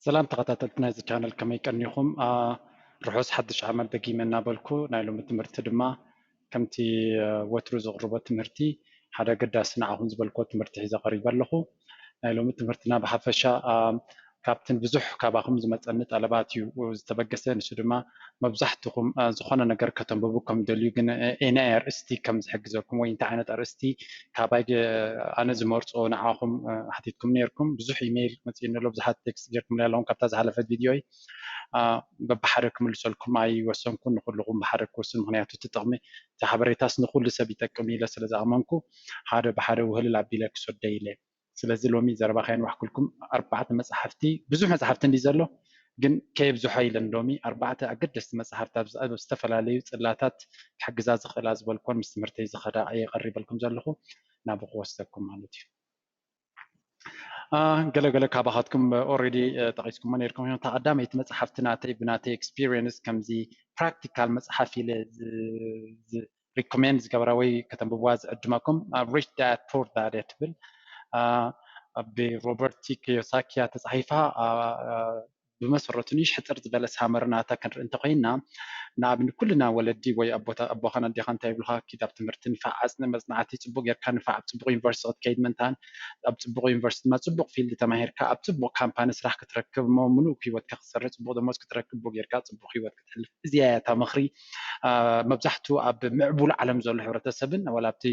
ሰላም ተኸታተልቲ ናይዚ ቻነል፣ ከመይ ቀኒኹም? ርሑስ ሓድሽ ዓመት ደጊመ እናበልኩ፣ ናይ ሎሚ ትምህርቲ ድማ ከምቲ ወትሩ ዝቕርቦ ትምህርቲ ሓደ ኣገዳሲ ንዓኹም ዝበልክዎ ትምህርቲ ሒዘ ቀሪበ ኣለኹ። ናይ ሎሚ ትምህርትና ብሓፈሻ ካብትን ብዙሕ ካባኹም ዝመፀኒ ጠለባት እዩ ዝተበገሰ። ንሱ ድማ መብዛሕትኹም ዝኾነ ነገር ከተንብቡ ከም ደልዩ፣ ግን ኤናይ ኣርእስቲ ከም ዝሕግዘኩም ወይ እንታይ ዓይነት ኣርእስቲ ካባይ ኣነ ዝመርፆ ንዓኹም ሓቲትኩም ነርኩም። ብዙሕ ኢሜይል መፅእኒ ኣሎ፣ ብዙሓት ቴክስት ጌርኩም ኣለኹም ካብታ ዝሓለፈት ቪድዮ። በብሓደ ክምልሰልኩም ኣይወሰንኩን፣ ንኩልኹም ብሓደ ክወስን፣ ምክንያቱ እቲ ጥቕሚ እቲ ሓበሬታስ ንኩሉ ሰብ ይጠቅም ኢለ ስለ ዝኣመንኩ ሓደ ብሓደ ውህልል ኣቢለ ክሰዶ ኢለ። ስለዚ ሎሚ ዘረባ ከየንዋሕኩልኩም ኣርባዕተ መፅሓፍቲ፣ ብዙሕ መፅሓፍቲ እንዲ ዘሎ ግን ከየብዝሖ ኢለን ሎሚ ኣርባዕተ ኣገደስቲ መፅሓፍቲ ኣብ ዝተፈላለዩ ፅላታት ክሕግዛ ዝኽእላ ዝበልኩን ምስ ትምህርተይ ዝኸዳ እየ ቀሪበልኩም ዘለኹ፣ ናብኡ ክወስደኩም ማለት እዩ። ገለገለ ካባኻትኩም ኦልሬዲ ጠቂስኩሞ ነርኩም እዮም። እታ ቀዳመይቲ መፅሓፍቲ ናተይ ብናተይ ኤክስፒሪየንስ ከምዚ ፕራክቲካል መፅሓፍ ኢለ ሪኮሜንድ ዝገብራ ወይ ከተንብብዋ ዝዕድመኩም ሪች ዳድ ፑር ዳድ እያ ትብል። ብሮበርት ቲ ኪዮሳኪ እያ ተፃሒፋ። ብመሰረቱ ንእሽ ሕፅር ዝበለ ሳመሪ ናታ ክንርኢ እንተኮይና፣ ንኣብነት ኩልና ወለዲ ወይ ኣቦኻን ኣዴኻ እንታይ ይብሉካ፣ ኪድ ኣብ ትምህርቲ ንፋዕ፣ ኣፅንዕ መፅናዕቲ፣ ፅቡቅ ጌርካ ንፋዕ፣ ኣብ ፅቡቅ ዩኒቨርሲቲ ክትከይድ ምንታን፣ ኣብ ፅቡቅ ዩኒቨርሲቲ ድማ ፅቡቅ ፊልድ ተማሂርካ ኣብ ፅቡቅ ካምፓኒ ስራሕ ክትረክብ እሞ ምሉእ ህይወትካ ክትሰርሕ፣ ፅቡቅ ደሞዝ ክትረክብ፣ ብኡ ጌርካ ፅቡቅ ህይወት ክትሕልፍ። እዚኣ እያ እታ ምኽሪ መብዛሕትኡ ኣብ ምዕቡል ዓለም ዘሎ ሕብረተሰብን ዋላ ኣብቲ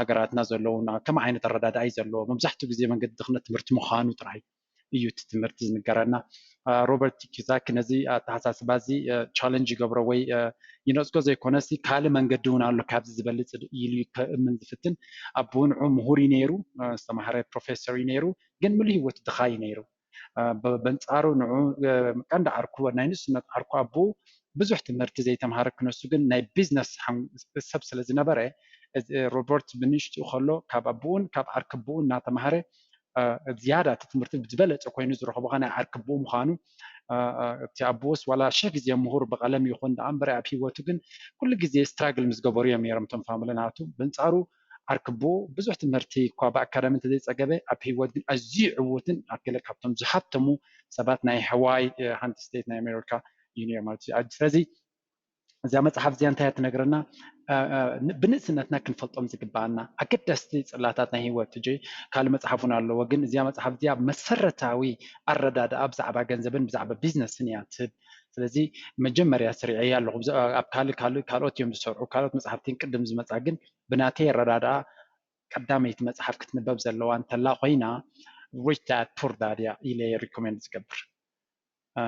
ሃገራትና ዘለውን ከም ዓይነት ኣረዳድኣ እዩ ዘለዎ። መብዛሕትኡ ግዜ መንገዲ ድኽነት ትምህርቲ ምዃኑ ጥራይ እዩ እቲ ትምህርቲ ዝንገረና። ሮበርት ኪዮሳኪ ነዚ ኣተሓሳስባ እዚ ቻለንጅ ይገብሮ ወይ ይነፅጎ ዘይኮነሲ ካልእ መንገዲ እውን ኣሎ ካብዚ ዝበልፅ ኢሉ ከእምን ዝፍትን። ኣቦኡ ንዑ ምሁር እዩ ነይሩ፣ ዝተማሃረ ፕሮፌሰር እዩ ነይሩ፣ ግን ምሉእ ህይወቱ ድኻ እዩ ነይሩ። በንፃሩ ንዑ ቀንዲ ዓርኩ ናይ ንእስነት ዓርኩ ኣቦኡ ብዙሕ ትምህርቲ ዘይተምሃረ ክነሱ ግን ናይ ቢዝነስ ሰብ ስለ ዝነበረ ሮበርት ብንእሽትኡ ከሎ ካብ ኣቦኡን ካብ ዓርክቦኡ እናተምሃረ ዝያዳ እቲ ትምህርቲ ዝበለፀ ኮይኑ ዝረኸቦ ናይ ዓርክቦኡ ምዃኑ። እቲ ኣቦኡስ ዋላ ሽሕ ግዜ ምሁር ብቐለም ይኹን ደኣ እምበር ኣብ ህይወቱ ግን ኩሉ ግዜ ስትራግል ምስ ገበሩ እዮም ነይሮም እቶም ፋሚሊ ናቱ። በንፃሩ ዓርክቦኡ ብዙሕ ትምህርቲ እኳ ብኣካዳሚ እንተዘይፀገበ ኣብ ህይወት ግን ኣዝዩ ዕዉትን ኣብ ገለ ካብቶም ዝሃብተሙ ሰባት ናይ ሃዋይ ሓንቲ ስቴት ናይ ኣሜሪካ እዩ ነይሩ ማለት እዩ። ስለዚ እዚኣ መፅሓፍ እዚኣ እንታይ እያ ትነግረና? ብንእስነትና ክንፈልጦም ዝግባኣና ኣገደስቲ ፅላታት ናይ ህይወት እጂ ካልእ መፅሓፍ እውን ኣለዎ፣ ግን እዚኣ መፅሓፍ እዚኣ መሰረታዊ ኣረዳድኣ ብዛዕባ ገንዘብን ብዛዕባ ቢዝነስን እያ ትህብ። ስለዚ መጀመርያ ስሪዐያ ኣለኹ። ኣብ ካልእ ካልእ ካልኦት እዮም ዝሰርዑ፣ ካልኦት መፅሓፍቲ ቅድም ዝመፃ፣ ግን ብናተይ ኣረዳድኣ ቀዳመይቲ መፅሓፍ ክትንበብ ዘለዋ እንተላ ኮይና ሪች ዳድ ፑር ዳድ እያ ኢለ ሪኮሜንድ ዝገብር።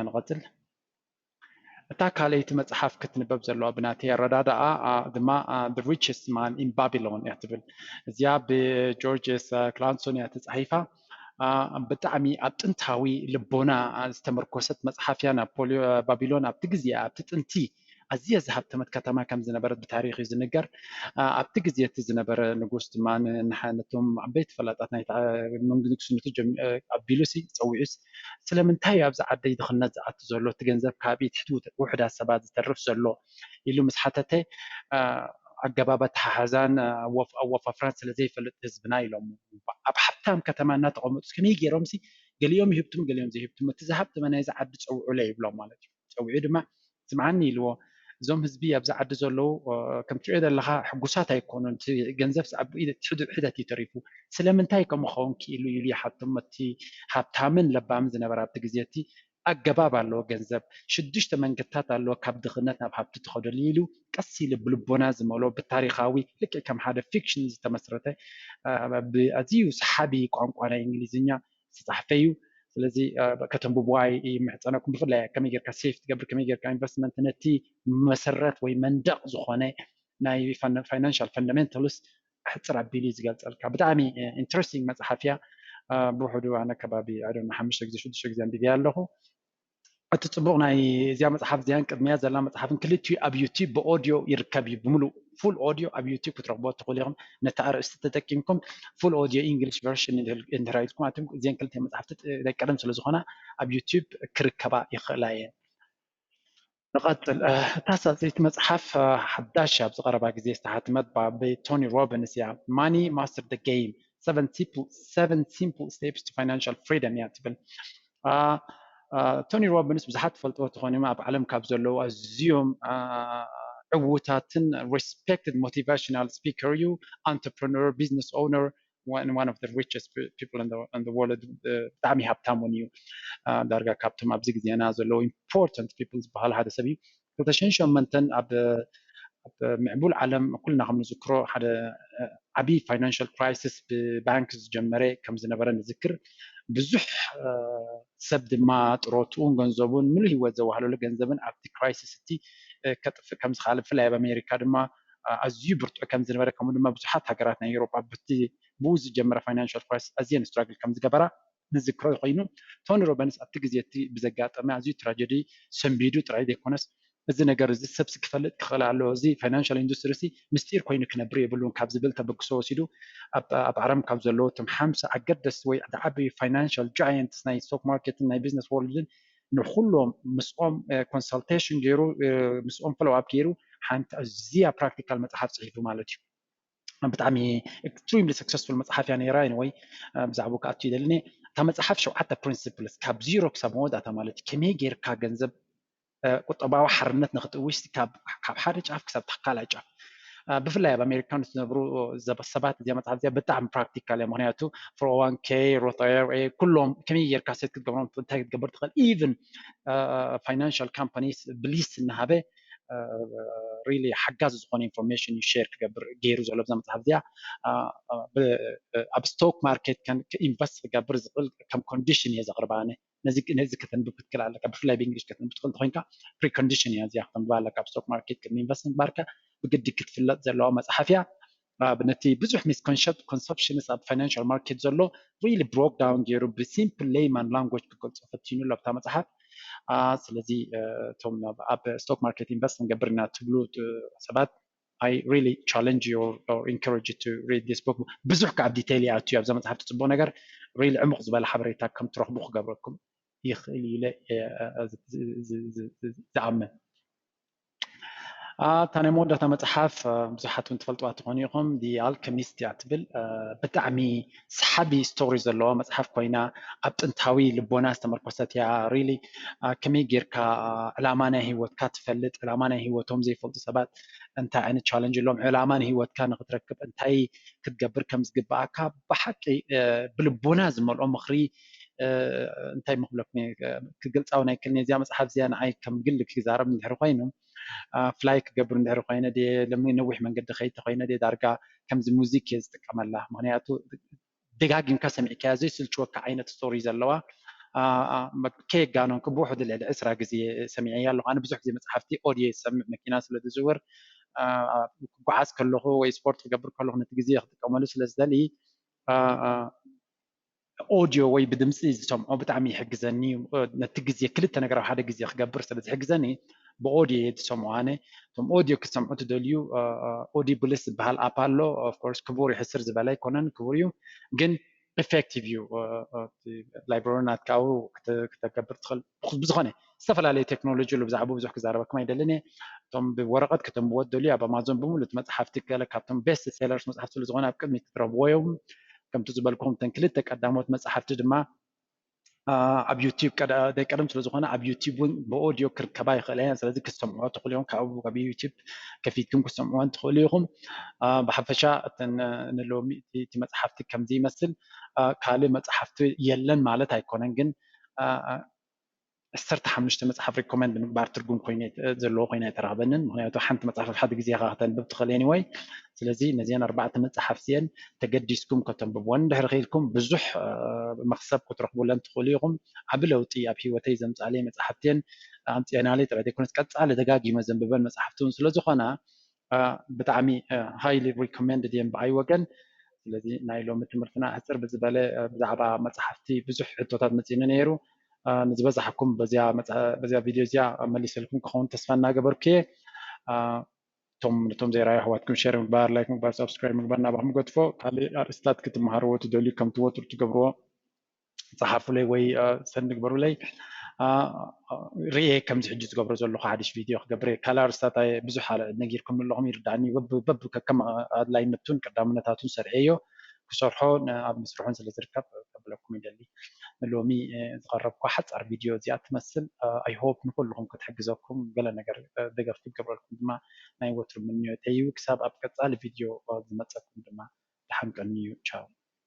ንቐፅል። እታ ካልኣይቲ መፅሓፍ ክትንበብ ዘለዋ ብናተይ ኣረዳድኣ ድማ The Richest Man in Babylon እያ ትብል። እዚኣ ብጆርጅስ ክላንሶን እያ ተፃሒፋ። ብጣዕሚ ኣብ ጥንታዊ ልቦና ዝተመርኮሰት መፅሓፍ እያ። ናፖሊዮ ባቢሎን ኣብቲ ግዜ ኣብቲ ጥንቲ ኣዝያ ዝሃብተመት ከተማ ከም ዝነበረት ብታሪኽ እዩ ዝንገር። ኣብቲ ግዜ እቲ ዝነበረ ንጉስ ድማ ነቶም ዓበይቲ ፈላጣት ናይ ንግስነቱ ኣቢሉሲ ፀዊዑስ ስለምንታይ ኣብዚ ዓዲ ድኽነት ዝኣቱ ዘሎ፣ እቲ ገንዘብ ካብ ኢድ ውሑዳት ሰባት ዝተርፍ ዘሎ ኢሉ ምስ ሓተተ ኣገባብ ኣተሓሕዛን ኣወፋፍራን ስለ ዘይፈልጥ ህዝብና ኢሎም ኣብ ሃብታም ከተማ እናተቐመጡ ከመይ ገይሮም ሲ ገሊኦም ይህብትሙ ገሊኦም ዘይህብትሙ እቲ ዝሃብተመ ናይዚ ዓዲ ፀውዑለ ይብሎም ማለት እዩ። ፀዊዑ ድማ ስምዓኒ ኢልዎ። እዞም ህዝቢ ኣብዚ ዓዲ ዘለዉ ከም ትሪኦ ዘለኻ ሕጉሳት ኣይኮኑን። እቲ ገንዘብ ኣብ ኢድ ሕደት እዩ ተሪፉ። ስለምንታይ ከምኡ ክኸውን ክኢሉ ኢሉ ይሓቶም። እቲ ሃብታምን ለባምን ዝነበረ ኣብቲ ግዜ እቲ ኣገባብ ኣለዎ። ገንዘብ ሽዱሽተ መንገድታት ኣለዎ ካብ ድኽነት ናብ ሃብቲ ትኸደሉ ኢሉ ቀስ ኢሉ ብልቦና ዝመልኦ ብታሪኻዊ ልክዕ ከም ሓደ ፊክሽን ዝተመስረተ ብኣዝዩ ሰሓቢ ቋንቋ ናይ እንግሊዝኛ ዝተፃሕፈ እዩ። ስለዚ ከተንብብዋ ይምሕፀነኩም። ብፍላይ ከመይ ጌርካ ሴፍ ትገብር፣ ከመይ ጌርካ ኢንቨስትመንት ነቲ መሰረት ወይ መንደቕ ዝኾነ ናይ ፋይናንሻል ፈንዳሜንታልስ ሕፅር ኣቢሉ እዩ ዝገልፀልካ። ብጣዕሚ ኢንትረስቲንግ መፅሓፍ እያ። ብውሕዱ ኣነ ከባቢ ሓሙሽተ ግዜ ሽዱሽተ ግዜ ኣንቢብያ ኣለኹ። እቲ ፅቡቕ ናይ እዚኣ መፅሓፍ እዚኣን ቅድሚያ ዘላ መፅሓፍን ክልቲኡ ኣብ ዩቲብ ብኦድዮ ይርከብ እዩ። ብምሉእ ፉል ኦድዮ ኣብ ዩቲብ ክትረኽብዎ ትኽእሉ ኢኹም። ነቲ ኣርእስቲ ተጠቂምኩም ፉል ኦድዮ ኢንግሊሽ ቨርሽን እንድሕር ኢልኩም ኣትም እዚአን ክልተ መፅሓፍቲ ናይ ቀደም ስለ ዝኾና ኣብ ዩቲብ ክርከባ ይኽእላ እየን። ንቐፅል። እታ ሳልሰይቲ መፅሓፍ ሓዳሽ ኣብ ዝቐረባ ግዜ ዝተሓትመት ብቶኒ ሮቢንስ እያ። ማኒ ማስተር ደ ጌም፣ ሰቨን ሲምፕል ስቴፕስ ቱ ፋይናንሻል ፍሪደም እያ ትብል። ቶኒ ሮቢንስ ብዙሓት ትፈልጥዎ ትኾኑ ኣብ ዓለም ካብ ዘለዉ ኣዝዮም ዕዉታትን respected motivational speaker እዩ። Entrepreneur, business owner, one of the richest people in the world. ብጣዕሚ ሃብታም እውን እዩ። ዳርጋ ካብቶም ኣብዚ ግዜና ዘለዉ important people ዝበሃሉ ሓደ ሰብ እዩ። ክልተ ሽሕን ሸሞንተን ኣብ ምዕቡል ዓለም ኩልና ከም ንዝክሮ ሓደ ዓብዪ financial crisis ብባንክ ዝጀመረ ከም ዝነበረ ንዝክር። ብዙሕ ሰብ ድማ ጥሮትኡን ገንዘቡን ምሉእ ህይወት ዘዋህለሉ ገንዘብን ኣብቲ crisis እቲ ከጥፍእ ከም ዝኽኣለ፣ ብፍላይ ኣብ ኣሜሪካ ድማ ኣዝዩ ብርቱዕ ከም ዝነበረ፣ ከምኡ ድማ ብዙሓት ሃገራት ናይ ኤውሮጳ ብቲ ብኡ ዝጀመረ financial crisis ኣዝየን struggle ከም ዝገበራ ንዝክሮ ኮይኑ፣ ቶኒ ሮቢንስ ኣብቲ ግዜ እቲ ብዘጋጠመ ኣዝዩ ትራጀዲ ሰንቢዱ ጥራይ ዘይኮነስ፣ እዚ ነገር እዚ ሰብሲ ክፈልጥ ክኽእል ኣለዎ፣ እዚ financial industry ሲ ምስጢር ኮይኑ ክነብር የብሉን ካብ ዝብል ተበግሶ ወሲዱ ኣብ ዓለም ካብ ዘለዉ እቶም ሓምሳ ኣገደስቲ ወይ ዝዓበዩ financial giants ናይ stock market ን ናይ business world ን ንኩሎም ምስኦም consultation ገይሩ ምስኦም follow up ገይሩ ሓንቲ ኣዝያ practical መፅሓፍ ፅሒፉ ማለት እዩ። ብጣዕሚ extremely successful መፅሓፍ እያ ነይራ። Anyway ብዛዕባኡ ክኣቱ ይደሊ እኔ። እታ መፅሓፍ ሸውዓተ principles ካብ zero ክሳብ መወዳእታ ማለት እዩ። ከመይ ጌርካ ገንዘብ ቁጠባዊ ሓርነት ንክትእውጅ ካብ ሓደ ጫፍ ክሳብ ካልኣይ ጫፍ ብፍላይ ኣብ ኣሜሪካን ዝነብሩ ሰባት እዚኣ መፅሓፍ እዚኣ ብጣዕሚ practical እያ። ምክንያቱ four oh one k፣ Roth I R A ኩሎም ከመይ ጌርካ set ክትገብሮም እንታይ ክትገብር ትኽእል even financial companies ብሊስ እናሃበ really ሓጋዚ ዝኾነ information እዩ share ክገብር ገይሩ ዘሎ ብዛ መፅሓፍ እዚኣ። ኣብ stock market invest ክገብር ዝኽእል ከም condition እየ ዘቕርባ ኣነ። ነዚ ነዚ ከተንብብ ክትክእል ኣለካ። ብፍላይ ብእንግሊሽ ከተንብብ ትኽእል እንተኮይንካ precondition እያ እዚኣ ከተንብባ ኣለካ። ኣብ stock market ቅድሚ invest ምግባርካ ብግዲ ክትፍለጥ ዘለዋ መፅሓፍ እያ። ነቲ ብዙሕ misconceptions ኣብ financial market ዘሎ really broke down ገይሩ ብ simple layman language ክገልፆ ፈቲኑ ኣሎ ኣብታ መፅሓፍ። ስለዚ እቶም ኣብ stock market invest ክንገብር ኢና ትብሉ ሰባት I really challenge you or encourage you to read this book። ብዙሕ ካብ detail ይኣቱ ኣብዛ መፅሓፍ ትፅቡቕ ነገር really ዕሙቕ ዝበለ ሓበሬታ ከም ትረኽቡ ክገብረኩም ይኽእል ኢለ ዝኣምን። እታ ናይ መወዳእታ መፅሓፍ ብዙሓት እውን ትፈልጥዋ ትኾኑ ኢኹም፣ The Alchemist እያ ትብል። ብጣዕሚ ሰሓቢ story ዘለዋ መፅሓፍ ኮይና ኣብ ጥንታዊ ልቦና ዝተመርኮሰት እያ። Really ከመይ ጌርካ ዕላማ ናይ ህይወትካ ትፈልጥ፣ ዕላማ ናይ ህይወቶም ዘይፈልጡ ሰባት እንታይ ዓይነት challenge ኣለዎም፣ ዕላማ ናይ ህይወትካ ንክትረክብ እንታይ ክትገብር ከም ዝግብኣካ ብሓቂ ብልቦና ዝመልኦ ምኽሪ እንታይ ምክብለኩም ክገልፃ እውን ኣይክእልን። እዚኣ መፅሓፍ እዚኣ ንዓይ ከም ግሊ ክዛረብ እንድሕር ኮይኑ fly ክገብር እንድሕር ኮይነ ድየ ነዊሕ መንገዲ ከይተ ኮይነ ድየ ዳርጋ ከምዚ ሙዚክ እየ ዝጥቀመላ። ምክንያቱ ደጋጊምካ ሰሚዕካያ ዘይስልችወካ ዓይነት story ዘለዋ ከየጋነንኩ ብውሕዱ ልዕሊ ዕስራ ግዜ ሰሚዐያ ኣለኹ። ኣነ ብዙሕ ግዜ መፅሓፍቲ audio ዝሰምዕ መኪና ስለ ዝዝውር ክጓዓዝ ከለኹ ወይ ስፖርት ክገብር ከለኹ ነቲ ግዜ ክጥቀመሉ ስለ ዝደሊ audio ወይ ብድምፂ ዝሰምዖ ብጣዕሚ ይሕግዘኒ እዩ። ነቲ ግዜ ክልተ ነገር ኣብ ሓደ ግዜ ክገብር ስለ ዝሕግዘኒ ብ audio እየ ዝሰምዖ ኣነ። እቶም audio ክትሰምዑ ትደልዩ Audiobly ዝበሃል app ኣሎ። Of course ክቡር እዩ፣ ሕስር ዝበለ ኣይኮነን፣ ክቡር እዩ ግን effective እዩ። Library ናትካ ኣብኡ ክተገብር ትኽእል። ብዝኾነ ዝተፈላለዩ ቴክኖሎጂ ኣሎ፣ ብዛዕባኡ ብዙሕ ክዛረበኩም ኣይደልን እየ። እቶም ብወረቐት ከተንብቦ ትደልዩ ኣብ ኣማዞን ብምሉእ እቲ መፅሓፍቲ ገለ ካብቶም best sellers መፅሓፍቲ ስለ ዝኾነ ኣብ ቅድሚት ክትረኽብዎ እዮም። ከምቲ ዝበልኩኹም እተን ክልተ ቀዳሞት መፅሓፍቲ ድማ ኣብ ዩቲብ ናይ ቀደም ስለ ዝኾነ ኣብ ዩቲብ እውን ብ audio ክርከባ ይኽእላ እየን። ስለዚ ክትሰምዕዎ ትኽእሉ እዮም። ካብኡ ካብ ዩቲብ ከፊትኩም ክትሰምዕወን ትኽእሉ ኢኹም። ብሓፈሻ እተን ንሎሚ እቲ መፅሓፍቲ ከምዚ ይመስል። ካልእ መፅሓፍቲ የለን ማለት ኣይኮነን፣ ግን ዓሰርተ ሓሙሽተ መፅሓፍ recommend ምግባር ትርጉም ኮይኑ ዘለዎ ኮይና ኣይተረኽበንን። ምክንያቱ ሓንቲ መፅሓፍ ኣብ ሓደ ግዜ ኢኻ ከተንብብ ትኽእል anyway። ስለዚ ነዚአን ኣርባዕተ መፅሓፍ እዚአን ተገዲስኩም ከተንብብወን እንድሕር ክኢልኩም ብዙሕ መኽሰብ ክትረኽቡለን ትኽእሉ ኢኹም። ዓቢ ለውጢ ኣብ ህይወተይ ዘምፅኣለይ መፅሓፍቲ እየን። ኣምፅኤናለይ ጥራይ ዘይኮነስ ቀፃሊ ደጋጊመ ዘንብበን መፅሓፍቲ እውን ስለ ዝኾና ብጣዕሚ highly recommended እየን ብኣይ ወገን። ስለዚ ናይ ሎሚ ትምህርትና ሕፅር ብዝበለ ብዛዕባ መፅሓፍቲ ብዙሕ ሕቶታት መፂኡኒ ነይሩ። ንዝበዛሕኩም በዚያ ቪድዮ እዚኣ መሊሰልኩም ክኸውን ተስፋ እናገበርኩ እየ። እቶም ነቶም ዘይረኣዩ ኣሕዋትኩም share ምግባር፣ like ምግባር፣ subscribe ምግባር ናባኹም ገድፎ። ካልእ ኣርእስታት ክትመሃርዎ ትደልዩ ከምቲ ወትሩ ትገብርዎ ፀሓፉለይ ወይ send ግበሩለይ። ርኤ ከምዚ ሕጂ ዝገብሮ ዘለኹ ሓድሽ ቪድዮ ክገብር እየ። ካልእ ኣርእስታት ኣየ ብዙሕ ነጊርኩም ኣለኹም ይርዳእኒ። በብ ከከም ኣድላይነቱን ቀዳምነታቱን ሰርሐዮ ክሰርሖ ኣብ ምስርሑን ስለ ዝርከብ ከብለኩም ይደሊ። ሎሚ ዝቐረብኩ ሓፃር ቪድዮ እዚኣ ትመስል። I hope ንኩልኹም ክትሕግዘኩም፣ ገለ ነገር ደገፍ ክትገብረልኩም ድማ ናይ ወትሩ ምንዮተይ እዩ። ክሳብ ኣብ ቀፃሊ ቪድዮ ዝመፀኩም ድማ ደሓን ቀንዩ። ቻው።